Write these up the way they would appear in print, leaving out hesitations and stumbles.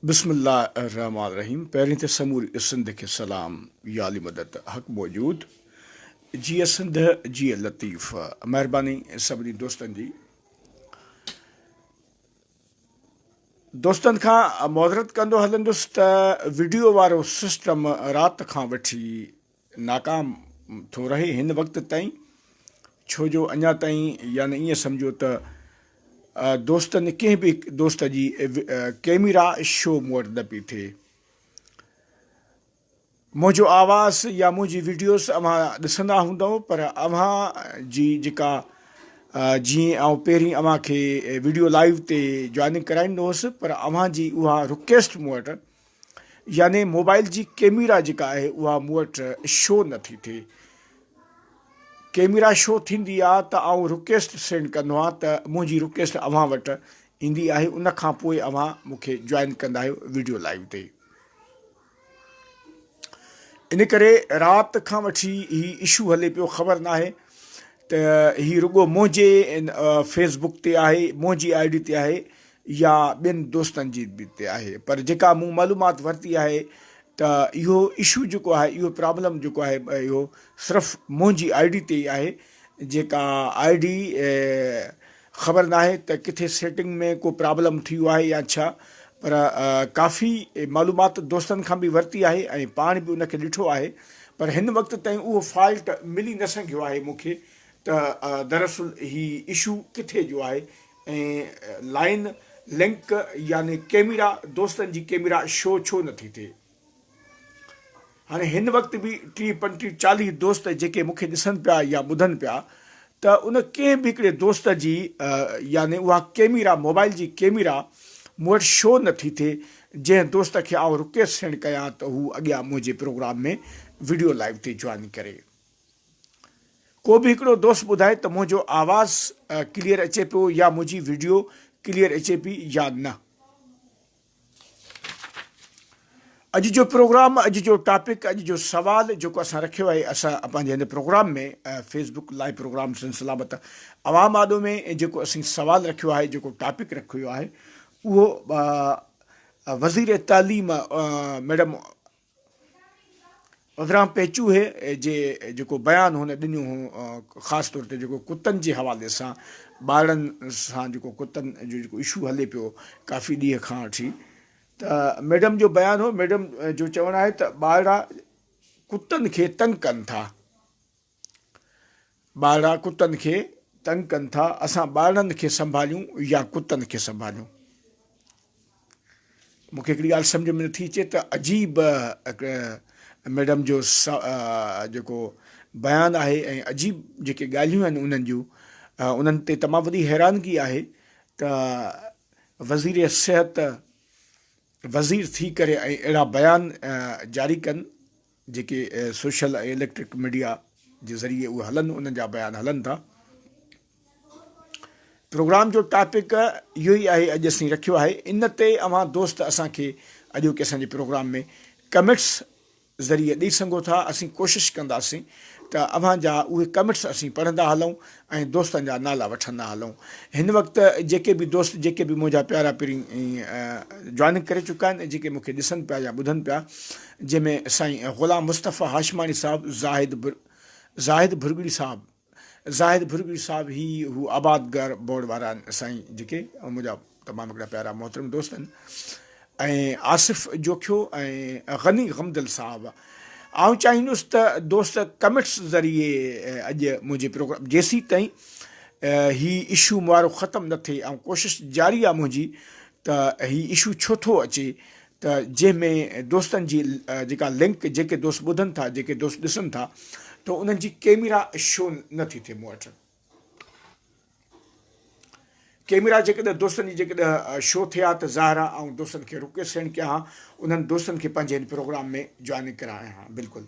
بسم الله الرحمٰن الرحيم پهرين ته سموري سنڌ کي سلام يا علي مدد حق موجود جيئي سنڌ جيئي لطيف مهرباني سڀني دوستن جي دوستن کان معذرت ڪندو هلندس ته وڊيو وارو سسٽم رات کان وٺي ناڪام ٿو رهي هن وقت تائين ڇو جو اڃا تائين يعني ائين سمجهو ته دوستن ڪنهن به دوست جي ڪيميرا شو مون وٽ نه پئي ٿئي. منهنجو آواز يا منهنجي وڊيوز اوهان ڏسندا هوندؤ پر اوهان جي جيڪا جيئن آئون پهرين اوهان کي وڊيو لائيو تي جوائننگ ڪرائيندو هوس پر اوهان جي اها رڪويسٽ مون وٽ يعني موبائل جي ڪيميرا جيڪا آهي اها مون وٽ شو نه ٿي ٿئي. ڪيميرا شو ٿيندي آ ته آئون رڪويسٽ سينڊ ڪندو آهيان ته منهنجي رڪويسٽ اوهان وٽ ايندي آهي ان کان پوء اوهان مون کي جوائن ڪندا آهيو وڊيو لائيو تي. ان ڪري رات کان وٺي هي اشو هلي پيو خبر ناهي ته هي رڳو منهنجي فيس بڪ تي آهي منهنجي I D تي آهي يا ٻين دوستن جي به تي آهي پر جيڪا مون معلومات ورتي آهي ته اهو اشو جيڪو آهي اهو پرابلم جيڪو آهي اهو صرف منهنجي I D تي ئي آهي جيڪا I D خبر ناهي ته ڪٿي سيٽنگ ۾ ڪو پرابلم ٿي ويو آهي يا ڇا پر ڪافي معلومات دوستن کان به ورتي آهي ۽ پاڻ به ان کي ڏٺو آهي پر هن وقت تائين اهو فالٽ ملي نه سگهيو آهي مون کي ته دراصل هي اشو ڪٿي جو آهي ۽ لائن لنڪ يعني ڪيميرا دوستن جي ڪيميرا شو ڇو نٿي ٿئي. هاڻي هن وقت به ٽيهه پنٽيهه چاليهه دوست جيڪي مون کي ڏسن پيا يا ٻڌن پيا ته ان ڪنهن به هڪڙي دوست جي يعني اها ڪيميرا موبائل جي ڪيميرا مون وٽ شو نٿي ٿئي جنهن دوست کي آئون رڪويسٽ سينڊ ڪيان ته هو اڳيان منهنجي پروگرام ۾ وڊيو لائيو تي جوائن ڪري. ڪو به هڪڙو دوست ٻڌائي ته منهنجو آواز ڪليئر اچي پيو يا منهنجي وڊيو ڪليئر اچي پي يا نه. اڄ جو پروگرام اڄ جو ٽاپڪ اڄ جو سوال جيڪو اسان رکيو آهي اسان پنهنجي هن programme ۾ Facebook live programme Sindh Salamat عوام آڏو ۾ جيڪو اسين سوال رکيو آهي جيڪو ٽاپڪ رکيو آهي اهو وزير تعليم ميڊم عذرا پيچوهي جي جيڪو بيان هن ڏنو هو خاص طور تي جيڪو ڪتن جي حوالي سان ٻارڙن سان جيڪو ڪتن جو جيڪو اشو هلي پيو ڪافي ڏينهن کان وٺي ته ميڊم جو بيان هو ميڊم جو چوڻ آهي ته ٻارڙا ڪتن کي تنگ ڪن ٿا. ٻارڙا ڪتن کي تنگ ڪن ٿا، اسان ٻارڙن کي سنڀاليون يا ڪتن کي سنڀاليون؟ مون کي هڪڙي ڳالهه سمجهه ۾ نٿي اچي ته عجيب ميڊم جو جيڪو بيان آهي ۽ عجيب جيڪي ڳالهيون آهن انهن جون انهن تي تمام وڏي حيرانگي آهي ته وزير صحت وزير ٿي ڪري ۽ اهڙا بيان جاري ڪن جيڪي سوشل ۽ اليڪٽرڪ ميڊيا جي ذريعي اهي هلن انهن جا بيان هلن ٿا. پروگرام جو ٽاپڪ اهو ئي آهي اڄ اسين رکيو آهي ان تي اوهان دوست اسان کي اڄوڪي اسان جي پروگرام ۾ ڪمينٽس ذريعي ڏئي سگهو ٿا اسين ڪوشش ڪنداسين ته اوهان جا اهي ڪمينٽس اسين پڙهندا هلون ۽ دوستن جا نالا وٺندا هلون. هن وقت جيڪي به دوست جيڪي به منهنجا پيارا پرين جوائننگ ڪري چڪا آهن ۽ جيڪي مون کي ڏسن پيا يا ٻڌن پيا جنهن ۾ سائين غلام مصطفيٰ هاشماڻي صاحب، زاهد زاهد ڀرڳڙي صاحب، زاهد ڀرڳڙي صاحب هي هو آبادگار بورڊ وارا آهن سائين جيڪي منهنجا تمام هڪڙا پيارا محترم دوست آهن ۽ آصف جوکيو ۽ غني غمدل صاحب آئون چاهيندس ته دوست ڪمينٽس ذريعي اڄ منهنجي پروگرام جيسين تائين هي اشو وارو ختم نه ٿئي آئون ڪوشش جاري آهي منهنجي ته هي اشو ڇو ٿو اچي ته جنهن ۾ دوستن جي جيڪا لنڪ جيڪي دوست ٻڌن ٿا جيڪي دوست ڏسن ٿا ته انهن جي ڪيميرا شو نه ٿي ٿئي مون وٽ ڪيميرا جيڪڏهن دوستن جي جيڪڏهن شو ٿئي ها ته ظاهر آ آئون دوستن کي رڪويسٽ سينڊ ڪيان ها انهن دوستن کي پنهنجي هن پروگرام ۾ جوائننگ ڪرايان ها بلڪل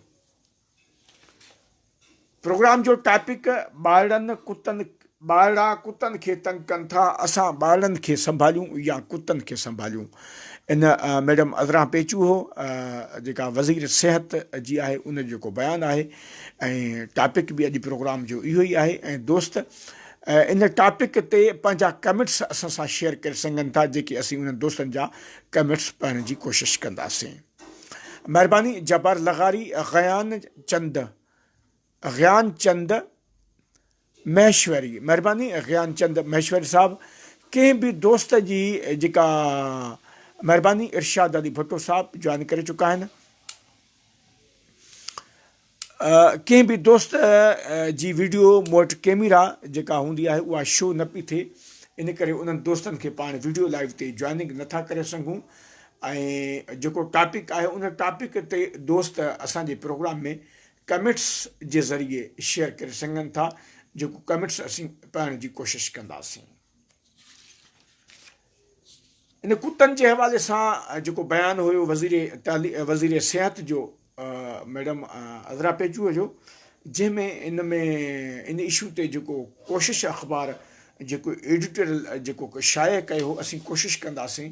پروگرام جو ٽاپڪ ٻارڙن ڪتن ٻارڙا ڪتن کي تنگ ڪن ٿا اسان ٻارڙن کي سنڀاليون يا ڪتن کي سنڀاليون ان ميڊم عذرا پيچوهو جيڪا وزير صحت جي آهي ان جو جيڪو بيان آهي ۽ ٽاپڪ به اڄ پروگرام جو اهو ئي آهي ۽ دوست. ان ٽاپڪ تي پنهنجا ڪمينٽس اسان سان شيئر ڪري سگهن ٿا جيڪي اسين انهن دوستن جا ڪمينٽس پڙهڻ جي ڪوشش ڪنداسين. مهرباني جبار لغاري غيان چند غيان چند مهشوري مهرباني غيان چند مهشوري صاحب ڪنهن به دوست جي جيڪا مهرباني ارشاد علي ڀٽو صاحب جوائن ڪري چڪا آهن. ڪنهن به دوست جي ويڊيو مون وٽ ڪيميرا جيڪا هوندي آهي اها شو نه پئي ٿئي ان ڪري انهن دوستن کي پاڻ ويڊيو لائيو تي جوائننگ نٿا ڪري سگهون ۽ جيڪو ٽاپڪ آهي ان ٽاپڪ تي دوست اسان جي پروگرام ۾ ڪمينٽس جي ذريعي شيئر ڪري سگهن ٿا جيڪو ڪمينٽس اسين پڙهڻ جي ڪوشش ڪنداسين. ان ڪتن جي حوالي سان جيڪو بيان هيو وزير وزير صحت جو ميڊم عذرا پيچوهو جو جنهن ۾ ان ۾ ان اشو تي جيڪو ڪوشش اخبار جيڪو ايڊيٽوريل جيڪو شايع ڪيو هو اسين ڪوشش ڪنداسين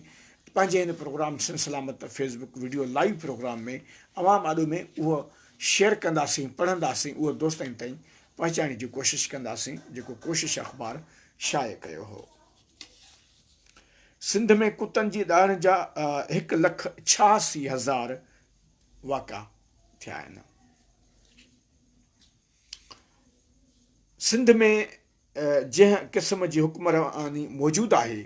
پنهنجي هن پروگرام سنڌ سلامت فيسبوڪ وڊيو لائيو پروگرام ۾ عوام آڏو ۾ اهو شيئر ڪنداسين پڙهنداسين اهو دوستن تائين پهچائڻ جي ڪوشش ڪنداسين جيڪو ڪوشش اخبار شايع ڪيو هو. سنڌ ۾ ڪتن جي ڏاڙهڻ جا 1,86,000 واقعا ٿيا آهن. سنڌ ۾ جنهن قسم جي حڪمراني موجود آهي،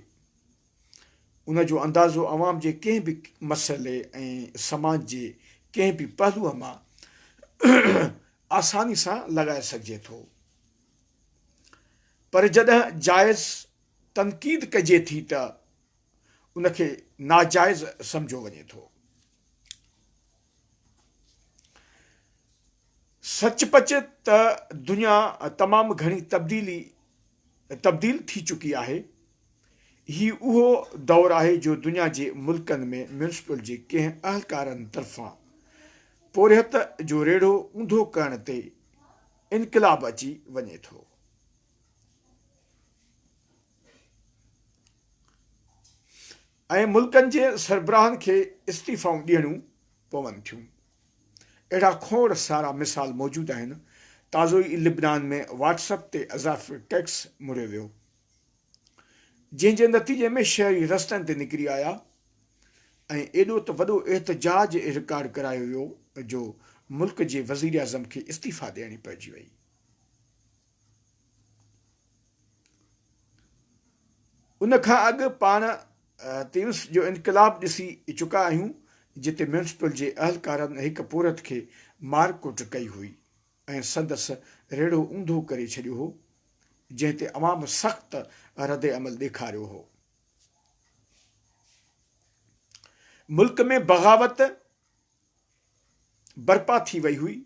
ان جو اندازو عوام جي ڪنهن به مسئلي ۽ سماج جي ڪنهن به پهلوء مان آساني سان لڳائي سگهجي ٿو. پر جڏهن جائز تنقيد ڪجي ٿي ته ان کي ناجائز سمجهيو وڃي ٿو. سچ پچ ته دنيا تمام گهڻي تبديلي تبديل ٿي چڪي آهي. هي اهو دور آهي جو دنيا جي ملڪن ۾ ميونسپل جي ڪنهن اهلڪارن طرفان پورهيت جو ريڙهو اونڌو ڪرڻ تي انقلاب اچي وڃي ٿو. ۽ ملڪن جي سربراهن کي استعيفائون ڏيڻيون پون ٿيون. اهڙا کوڙ سارا مثال موجود آهن. تازو ئي لبنان ۾ واٽس اپ تي اضافي ٽيڪس مڙهيو ويو. جنهن جي نتيجي ۾ شهري رستن تي نڪري آيا ۽ ايڏو ته وڏو احتجاج رڪارڊ ڪرايو ويو جو ملڪ جي وزيراعظم کي استعيفا ڏيڻي پئجي وئي. ان کان اڳ پاڻ تيونس جو انقلاب ڏسي چڪا آهيون جتي ميونسپل جي اهلڪارن هڪ پورهيت کي مارڪٽ ڪئي هئي. ۽ سندس ريڙهو اونڌو ڪري ڇڏيو هو، جنهن تي عوام سخت ردعمل ڏيکاريو هو. ملڪ ۾ بغاوت برپا ٿي وئي هئي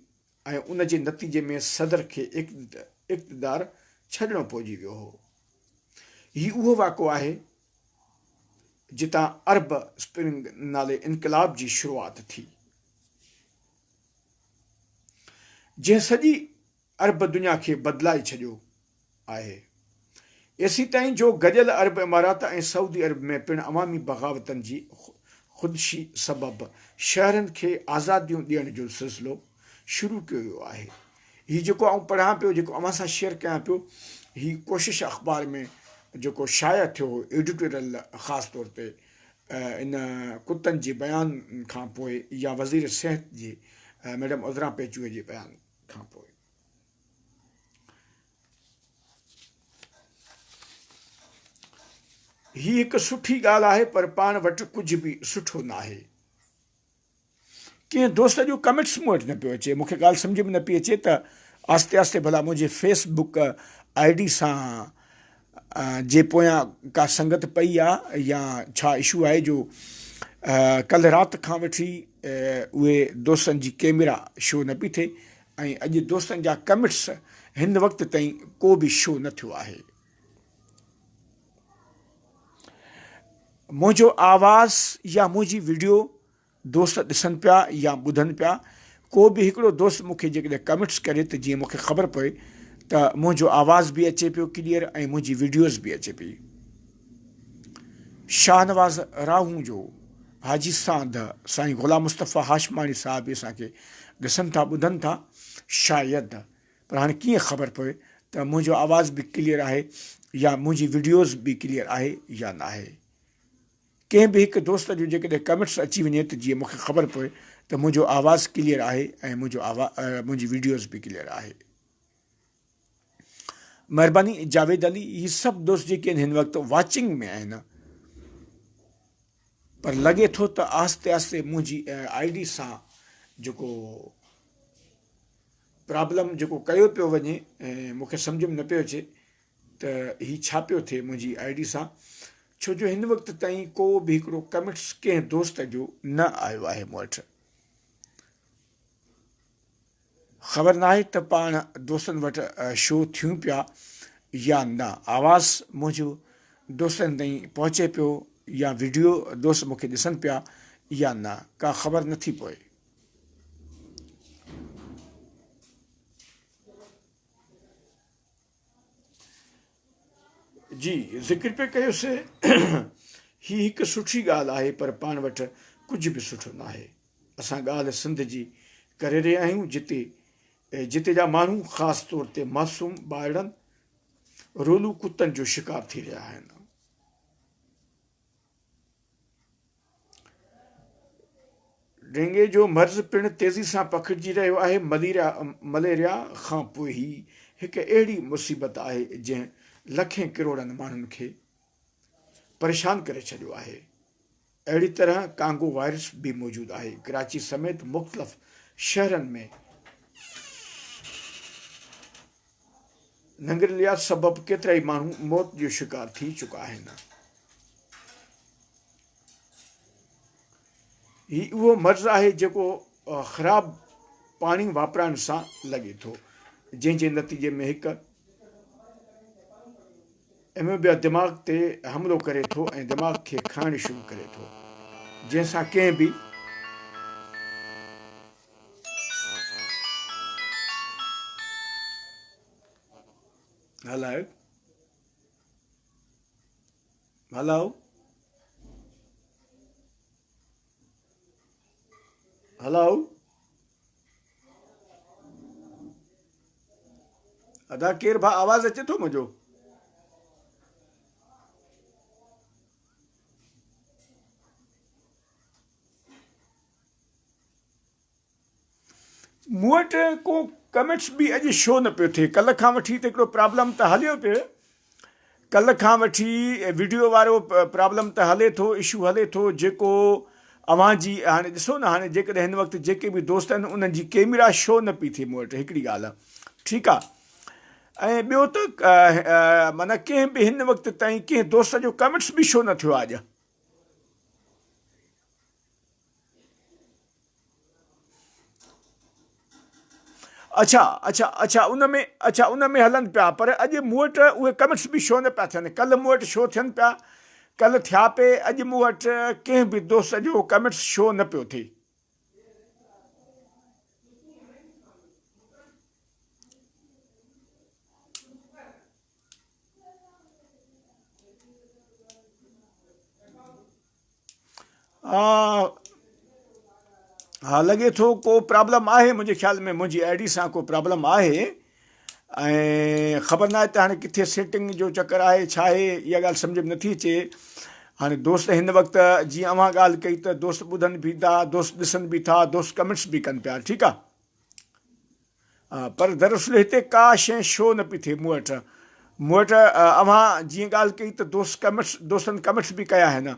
۽ ان جي نتيجي ۾ صدر کي اقتدار ڇڏڻو پئجي ويو هو. هي اهو واقعو آهي، جتان عرب اسپرنگ نالي انقلاب جي شروعات ٿي. جنهن سڄي عرب دنيا کي بدلائي ڇڏيو آهي. ايسيتائين جو گڏيل عرب امارات ۽ سعودي عرب ۾ پڻ عوامي بغاوتن جي خدشي سبب شهرين کي آزاديون ڏيڻ جو سلسلو شروع ڪيو ويو آهي. هي جيڪو آئون پڙهان پيو جيڪو اوهان سان شيئر ڪيان پيو هي ڪوشش اخبار ۾ جيڪو شايع ٿيو هو ايڊيٽوريل خاص طور تي ان ڪتن جي بيان کان پوء يا وزير صحت جي ميڊم عذرا پيچوهي جي بيان کان پوء. هي هڪ سٺي ڳالهه آهي پر پاڻ وٽ ڪجهه به سٺو ناهي. ڪنهن دوست جو ڪمينٽس مون وٽ نه پيو اچي مون کي ڳالهه سمجهه ۾ نه پئي اچي ته آهستي آهستي ڀلا منهنجي فيس بڪ I D سان جي پويان ڪا سنگت پئي آ يا ڇا اشو آهي جو ڪلهه رات کان وٺي اهي دوستن جي ڪيميرا شو نه پئي ٿئي ۽ اڄ دوستن جا ڪمينٽس هن وقت تائين ڪو به شو نه ٿيو آهي. منهنجو آواز يا منهنجي وڊيو دوست ڏسن پيا يا ٻڌن پيا ڪو به هڪڙو دوست مون کي جيڪڏهن ڪمينٽس ڪري ته جيئن مون کي خبر پوي ته منهنجو آواز به اچي پيو ڪليئر ۽ منهنجي وڊيوز به اچي پئي. شاهنواز راهون جو حاجي ساند سائين غلام مصطفيٰ هاشماڻي صاحب به اسان کي ڏسن ٿا ٻڌن ٿا شايد پر هاڻي ڪيئن خبر پوي ته منهنجو آواز به ڪليئر آهي يا منهنجي وڊيوز به ڪليئر آهي يا ناهي. ڪنهن به هڪ دوست جو جيڪڏهن ڪمينٽس اچي وڃي ته جيئن مونکي خبر پوي ته منهنجو آواز ڪليئر آهي ۽ منهنجو آواز منهنجي وڊيوز به ڪليئر آهي. مهرباني جاويد علي هي سڀ دوست جيڪي آهن هن وقت واچنگ ۾ آهن پر لڳي ٿو ته آهستي آهستي منهنجي I D سان جيڪو پرابلم جيڪو ڪيو پيو وڃي ۽ مونکي سمجھ ۾ نه پيو اچي ته هي ڇا پيو ٿئي منهنجي I D سان ڇو جو هن وقت تائين ڪو به هڪڙو ڪمينٽس ڪنهن دوست جو نه آيو آهي مون وٽ. خبر ناهي ته پاڻ دوستن وٽ شو ٿيون پيا يا نه، آواز منهنجو دوستن تائين پهچي پيو يا وڊيو دوست مونکي ڏسن پيا يا نه، ڪا خبر نٿي پوي. جي ذڪر پئي ڪيوسي، هي هڪ سٺي ڳالهه آهي پر پاڻ وٽ ڪجهه به سٺو ناهي. اسان ڳالهه سنڌ جي ڪري رهيا آهيون جتي جتي جا ماڻهو خاص طور تي معصوم ٻارڙن رولو ڪتن جو شڪار ٿي رهيا آهن. ڊينگي جو مرض پڻ تيزي سان پکڙجي رهيو آهي مليريا مليريا کان پوء هي هڪ اهڙي مصيبت آهي جنهن لکين ڪروڙن ماڻهن کي پريشان ڪري ڇڏيو آهي. اهڙي طرح ڪانگو وائرس به موجود آهي. ڪراچي سميت مختلف شهرن ۾ ننگرليا سبب ڪيترائي ماڻهو موت جو شڪار ٿي چڪا آهن. هي اهو مرض آهي جيڪو خراب پاڻي واپرائڻ سان لڳي ٿو جنهن جي نتيجي ۾ هڪ ايموبيا دماغ تي حملو ڪري ٿو ۽ دماغ کي کائڻ شروع ڪري ٿو جنهن سان ڪنهن به هلايو هلايو هلايو ادا ڪير ڀا آواز اچي ٿو منهنجو؟ مون وٽ ڪو ڪمينٽس به اڄ شو نه پيو ٿئي ڪلهه کان وٺي ته هڪڙو پرابلم ته هليو پيو ڪلهه کان وٺي وڊيو وارو پرابلم ته هلي ٿو اشو هلي ٿو جيڪو اوهان جي هاڻي ڏسو نه هاڻي جيڪڏهن هن وقت جيڪي به دوست آهن انهن جي ڪيمرا شو نه پئي ٿئي مون وٽ هڪڙي ڳالهه ٺيڪ آ ۽ ٻيو ته معنيٰ ڪنهن به هن وقت تائين ڪنهن دوست جو ڪمينٽس به شو نه ٿيو آ اڄ. اڇا اڇا اڇا ان ۾ اڇا ان ۾ هلن پيا پر اڄ مون وٽ اهي ڪمينٽس به شو نه پيا ٿين ڪلهه مون وٽ شو ٿين پيا ڪلهه ٿيا پي اڄ مون وٽ ڪنهن به دوست جو ڪمينٽس شو نه پيو ٿئي. ها لڳي ٿو ڪو پرابلم آهي منهنجي خيال ۾ منهنجي I D سان ڪو پرابلم آهي ۽ خبر ناهي ته هاڻي ڪٿي سيٽنگ جو چڪر آهي ڇا آهي اها ڳالهه سمجھ ۾ نٿي اچي هاڻي دوست هن وقت جيئن اوهان ڳالهه ڪئي ته دوست ٻڌن به ٿا دوست ڏسن به ٿا دوست ڪمينٽس به ڪن پيا ٺيڪ آهي پر دراصل هتي ڪا شيء شو نه پئي ٿئي مون وٽ. مون وٽ اوهان جيئن ڳالهه ڪئي ته دوست ڪمينٽس دوستن ڪمينٽس به ڪيا آهن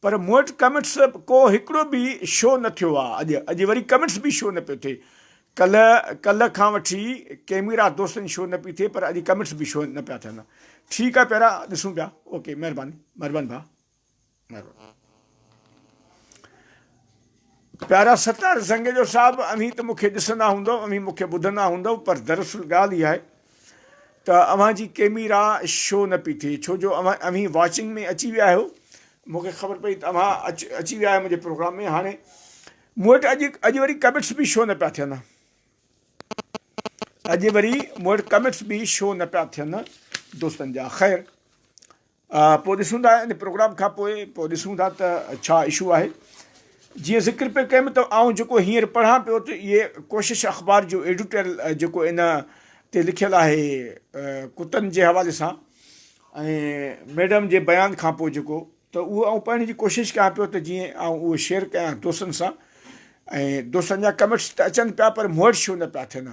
پر مون وٽ ڪمينٽس ڪو هڪڙو به شو نه ٿيو آهي اڄ اڄ وري ڪمينٽس به شو نه پيو ٿئي ڪلهه ڪلهه کان وٺي ڪيميرا دوستن شو نه پئي ٿئي پر اڄ ڪمينٽس به شو نه پيا ٿين ٺيڪ آهي پيارا ڏسون پيا اوڪي مهرباني مهرباني ڀاء. پيارا ستار زنگيجو صاحب اوهين ته مون کي ڏسندا هوندؤ اوهين مون کي ٻڌندا هوندؤ پر دراصل ڳالهه اها آهي ته اوهان جي ڪيميرا شو نه پئي ٿئي ڇو جو اوهان اوهين واچنگ ۾ اچي ويا آهيو مون کي خبر پئي ته اوهان اچي ويا آهيو منهنجي پروگرام ۾ هاڻي مون وٽ اڄ اڄ وري ڪمينٽس به شو نه پيا ٿين اڄ وري مون وٽ ڪمينٽس به شو نه پيا ٿين دوستن جا خير پوء ڏسون ٿا ان پروگرام کان پوء پوء ڏسون ٿا ته ڇا اشو آهي. جيئن ذڪر پئي ڪيم ته آئون جيڪو هينئر پڙهان پيو ته اهي ڪوشش اخبار جو ايڊيٽوريل جيڪو ان تي لکيل آهي ڪتن جي حوالي سان ۽ ميڊم جي بيان کان پوء جيڪو ته اهو آئون پڙهڻ جي ڪوشش ڪيان پيو ته جيئن آئون اهو شيئر ڪيان دوستن سان ۽ دوستن جا ڪمينٽس ته اچن پيا پر مون وٽ شو نه پيا ٿين ۽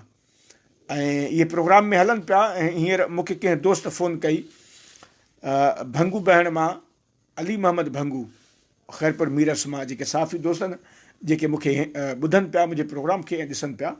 اهي پروگرام ۾ هلن پيا ۽ هينئر مون کي ڪنهن دوست فون ڪئي ڀنگو بهڻ مان علي محمد ڀنگو خيرپور ميرس مان جيڪي صحافي دوست آهن جيڪي مون کي ٻڌن پيا منهنجي پروگرام کي ۽ ڏسن پيا.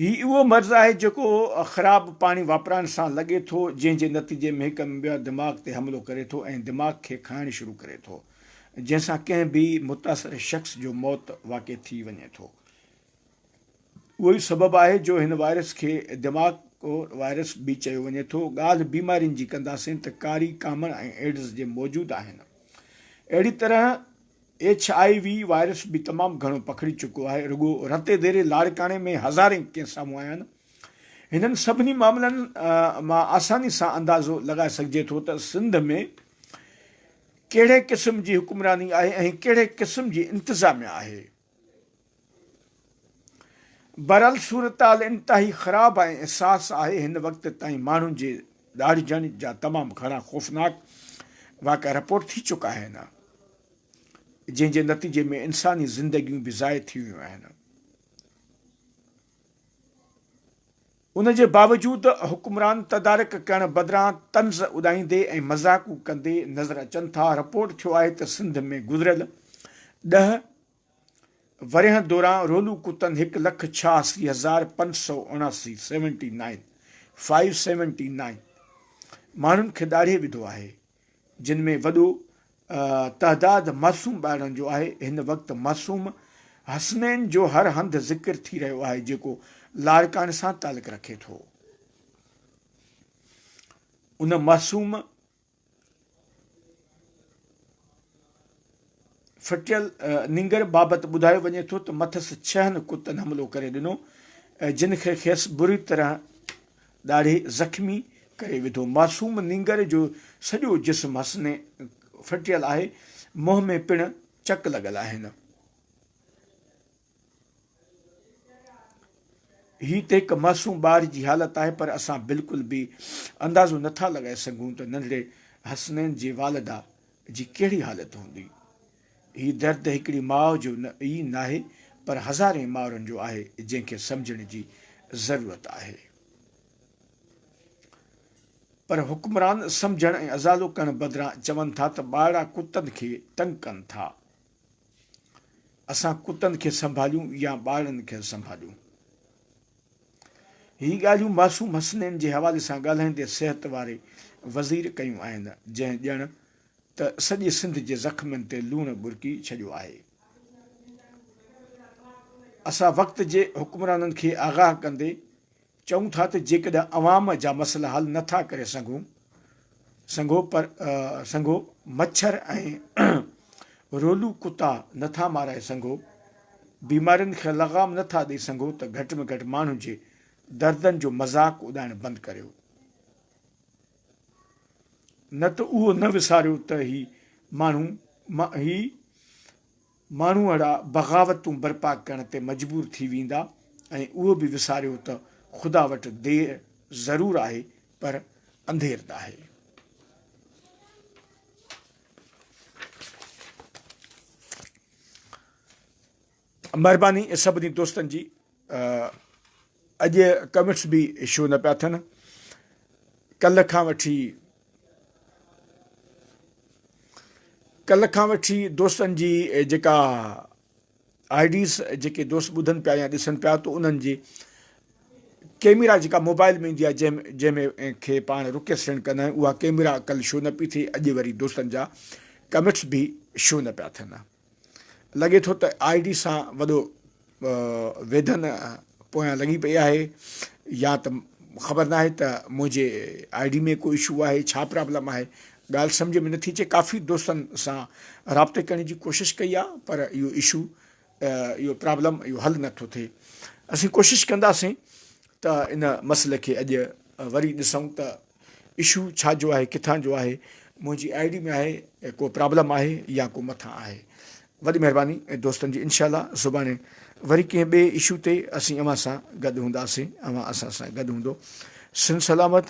هي اهو مرض آهي جيڪو خراب پاڻي واپرائڻ سان لڳي ٿو جنهن جي نتيجي ۾ هڪ ٻيا دماغ تي حملو ڪري ٿو ۽ دماغ کي کائڻ شروع ڪري ٿو جنهن سان ڪنهن به متاثر شخص جو موت واقع ٿي وڃي ٿو. اهو ئي سبب آهي جو هن وائرس کي دماغ وائرس به چيو وڃي ٿو. ڳالهه بيمارين جي ڪنداسين ته ڪاري ڪامڻ ۽ ايڊز جي موجود آهن. اهڙي طرح ايڇ I V virus به تمام گهڻو پکڙي چڪو آهي. رڳو رتي ديري لاڙڪاڻي ۾ هزارين ڪيس سامهون آيا آهن. هنن سڀني معاملن مان آساني سان اندازو لڳائي سگهجي ٿو ته سنڌ ۾ ڪهڙي قسم جي حڪمراني آهي ۽ ڪهڙي قسم جي انتظاميا آهي. بهرحال صورتحال انتهائي خراب ۽ حساس آهي، هن وقت تائين ماڻهن جي ڏاڙهجڻ جا تمام گهڻا خوفناڪ واقعا رپورٽ ٿي چڪا آهن، جنهن جي نتيجي ۾ انساني زندگيون به ضايع ٿي ويون آهن. ان جي باوجود حڪمران تدارڪ ڪرڻ بدران طنز اڏائيندي ۽ مذاقون ڪندي نظر اچن ٿا، رپورٽ ٿيو آهي ته سنڌ ۾ گذريل ڏهه ورهين دوران رولو ڪتن 1,86,579، seventy nine, five seventy nine, ماڻهن کي ڏاڙهي وڌو آهي، جن ۾ وڏو تعداد معصوم ٻارڙن جو آهي. هن وقت معصوم حسنين جو هر هنڌ ذڪر ٿي رهيو آهي، جيڪو لاڙڪاڻي سان تعلق رکي ٿو. ان معصوم ڦٽيل نينگر بابت ٻڌايو وڃي ٿو ته مٿس ڇهن ڪتن حملو ڪري ڏنو جن کي کيس بري طرح ڏاڙهي زخمي ڪري وڌو. معصوم نينگر جو سڄو جسم حسني ڦٽيل آهي، منهن ۾ پڻ چڪ لڳل آهن. هي ته هڪ معصوم ٻار جي حالت آهي پر اسان بلڪل به اندازو نه ٿا لڳائي سگهون ته ننڍڙي حسنين جي والده جي ڪهڙي حالت هوندي. هي درد هڪڙي ماء جو ئي ناهي پر هزارين مائرن جو آهي جنهن کي سمجهڻ جي ضرورت آهي. پر حڪمران سمجهڻ ۽ ازالو ڪرڻ بدران چون ٿا ته ٻارڙا ڪتن کي تنگ ڪن ٿا. اسان ڪتن کي سنڀاليون يا ٻارڙن کي سنڀاليون؟ هي ڳالهيون معصوم حسنين جي حوالي سان ڳالهائيندي صحت واري وزير ڪيون آهن، جنهن ڄڻ ته سڄي سنڌ جي زخمن تي لوڻ ٻرڪي ڇڏيو آهي. اسان وقت جي حڪمرانن کي آگاهه ڪندي چئون ٿا ته جيڪڏهن عوام جا مسئلا حل نه ٿا ڪري سگهون سگهو پر سگهو مڇر ۽ رولو ڪتا نه ٿا مارائي سگهو بيمارين کي لغام نه ٿا ڏئي سگهو ته گهٽ ۾ گهٽ ماڻهن جي دردن جو مذاق اڏائڻ بند ڪريو نه ته اهو نه وساريو ته هي ماڻهو هي ماڻهوئڙا بغاوتون برپا ڪرڻ تي مجبور ٿي ويندا ۽ اهو به وساريو ته خدا وٽ دير ضرور آهي پر انڌير ناهي. مھرباني سڀني دوستن جي اڄ ڪمينٽس به شو نه پيا ٿين ڪلھ کان وٺي ڪلھ کان وٺي دوستن جي جيڪا آئي ڊيز جيڪي دوست ٻڌن پيا يا ڏسن پيا ته انهن جي ڪيميرا جيڪا موبائل ۾ ايندي آهي جنهن جنهن ۾ کي پاڻ رڪي سينڊ ڪندا آهيون اها ڪيميرا ڪل شو نه پئي ٿئي اڄ وري دوستن جا ڪمينٽس به شو نه پيا ٿين لڳي ٿو ته I D سان وڏو ويڌن پويان لڳي پئي آهي يا ته خبر ناهي ته منهنجي I D ۾ ڪو اشو آهي ڇا پرابلم آهي ڳالهه سمجهه ۾ نٿي اچي ڪافي دوستن سان رابطي ڪرڻ جي ڪوشش ڪئي آهي پر اهو اشو اهو پرابلم اهو حل نٿو ٿئي اسين ڪوشش ڪنداسين ته ان مسئلي کي اڄ وري ڏسون ته اشو ڇا جو آهي ڪٿان جو آهي منهنجي I D ۾ آهي ڪو پرابلم آهي يا ڪو مٿان آهي. وڏي مهرباني دوستن جي انشاء الله سڀاڻي وري ڪنهن ٻئي اشو تي اسين اوهان سان گڏ هونداسين اوهان اسان سان گڏ هوندو سنڌ سلامت.